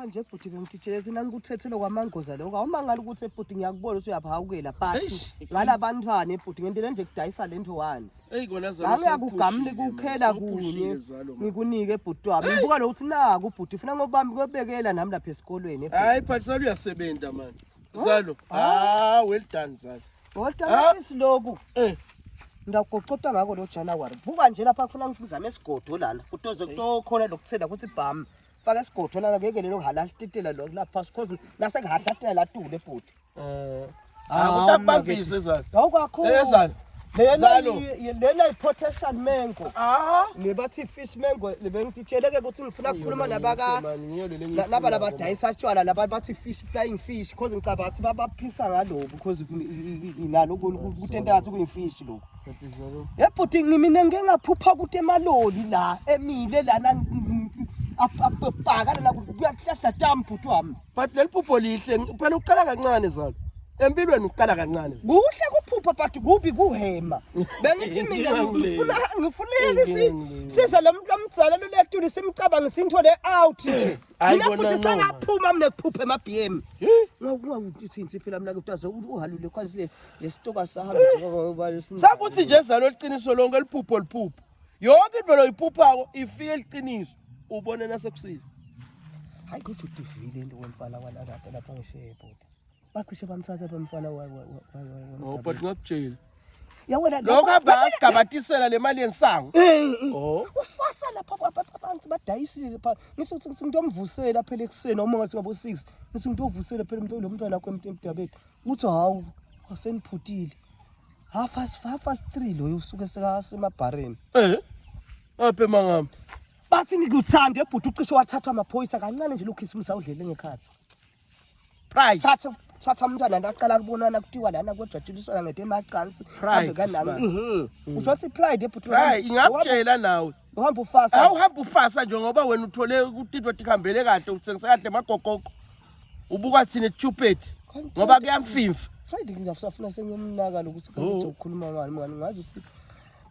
Lapha nje bhuti bengititshelezi nangikuthethele kwamangoza lokho. Awumangali ukuthi bhuti ngiyakubona ukuthi uyaphawukela but Eish. ngalabantwana bhuti ngentele nje kudayisa lento once. Eyi kona zalo. Ngangiyakugamula kukhela kunye ngikunike bhuti wami. Ngibuka lokuthi naku bhuti funa ngobambi ngobekela nami lapha esikolweni. bhuti. Hayi but zalo uyasebenza manje. Zalo. Ah, well done zalo. Kodwa Ah. isiloku Eh. Ngiyagocota ngako lo January. Buka nje lapha kufuna ngizame esigodo lana. Kutoze kutokhona lokuthela ukuthi bham. Faka esigodo lana ngeke lelo halatitela lo lapha because nasekuhahlatela latule bhuti. Eh. Hawu, Akutabambise zalo. Hawu kakhulu. Eh, Zalo. Lena Zalo. lena i-potential mango. Ah. Lebathi fish mango lebengititsheleke ukuthi ngifuna ukukhuluma nabaka Man, ngiyo le laba labadayisa tshwala laba bathi fish flying fish because ngicabanga ukuthi babaphisa ngalobu because nalo kutenta ngathi kuyi-fish lokhu. Yebhuti ngimina ngike ngaphupha ukuthi emaloli la emile lana apaka lana kuyahlahla tam bhuti wami. But leli phupho lihle phela uqala kancane zalo. Empilweni uqala kancane. Kuhle kuphupha but kubi kuhema. Bengithi mina ngifuna ngifuneka size lo muntu omdzala loletuli simcabange sinthole out nje. Hayi Mina bona futhi noma. sengaphuma mina kuphupha ema BM. Eh? Ngawuthi phela mina kutaze uhalule kwansi le lesitoka sahamba njengoba Sakuthi nje zalo liqiniso lonke liphupho liphupho. Yonke into loyiphuphako ifike liqiniso ubone nasekusiza. Hayi kuthi udivile into wemfana kwalalapha lapha ngishiye ebhoda. Bacishe bamthatha bamfana wa wa wa Oh but ngakutsheli. Ya wena Lokho abasigabatisela le mali yensangu. Eh, eh. Oh. Ufasa lapha abantu badayisile lapha. Ngithi ngithi ngiyomvusela phela ekuseni uma ngathi ngabo 6. Ngithi ngiyovusela phela umntwana lo mntwana wakho emdabeni. Uthi hawu aseniphutile. 3:30 loyo usuke sekasemabhareni. Eh. Aphe mangami. Bathi ngikuthande ebhuti ucishe wathathwa amaphoyisa kancane nje lokhisimusi awudlele ngekhathi. Pride. Thatha thatha umntwana ndaqala kubonana kuthiwa lana kojatshuliswana ngede emacansi. Pride, Hambe kanami. Sibali. Ihhe. Usho ukuthi pride ebhuti. Pride ingakutshela nawe. Uhamba ufasa. Awuhamba ufasa nje ngoba wena uthole ukuthi into tikhambele kahle uthengisa kahle magogogo. Ubuka thina stupid ngoba kuyamfimfa. Pride ngizafuna sengiyomnaka lokuthi kanti ukhuluma ngani mngani ngazi usi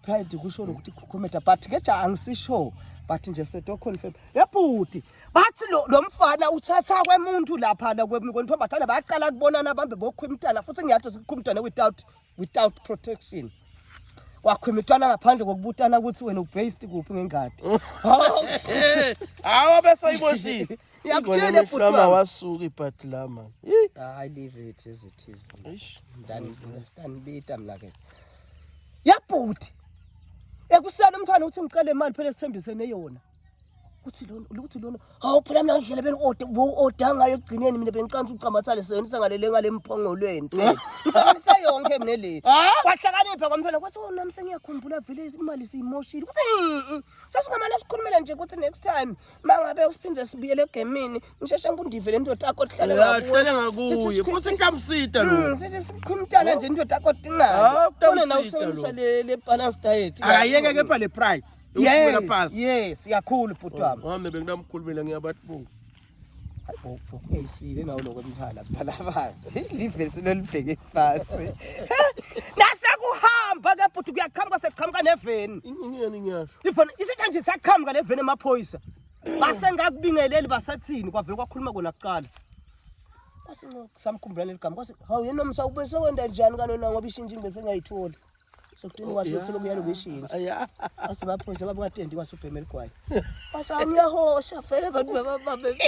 Pride kusho lokuthi khukhumeta but ke ja angisisho but nje seto confirm. Yebhuti bathi lo lo mfana uthatha kwemuntu lapha la kwentombazane bayaqala kubonana bambe bokhwimtana futhi ngiyathi ukukhwimtana without protection. Wakhwimtana ngaphandle kokubutana ukuthi wena ubased kuphi ngengadi. Hawu bese uyiboshile. Ngiyakutshela bhuti wami. Wasuka ibhadi la man. Hayi leave it as it is. Eish. Ndani understand bita mla ke. Yabhuti. Ekuseni umntwana uthi ngicela imali phela esithembisene yona. Kuthi lona ukuthi lona hawu phela mina ngidlela beni order bo order ngayo ekugcineni mina bengicansa ucamathale seyonisa ngalele ngale mphongolweni phela. Ngisebenzisa yonke mina le. Kwahlakanipha kwamntwana kwathi oh nami sengiyakhumbula vele imali siyimoshile. Kuthi sesingamane sikhulumele nje ukuthi next time mangabe usiphinde sibuyele egemini ngisheshe ngikundivele indoda yakho kuhlale ngakuwe. Hlale ngakuye futhi kuyamsita lo. Sithi sikhumtana nje indoda yakho dingayo. Ah, Khona na kutamsita usebenzisa lo. le balance diet. Akayeke kepha le pride. Yes, Yokuphumela phansi. yes, kakhulu bhuti wami. Wami benginamkhulumela ngiyabathi bungu. Eyisile nawo lokho mthala phela abantu. Livesi lolibheke phansi. Nasekuhamba ke bhuti kuyaqhamuka sekuqhamuka neveni. Ingiyani ngiyasho. Iveni isitha nje saqhamuka leveni emaphoyisa. Basengakubingeleli basathini kwavele kwakhuluma kona kuqala. Kwase samkhumbula leli gama kwase hawu yena nomsa ubese wenda njani kanona ngoba ishintshe bese ngayitholi. Sokutini kwathi bekuselokhu yaloku ishintshe. Aya. Ase baphoyisa babukatendi kwase ubhema eligwayi. Kwase angiyahosha vele abantu bababe.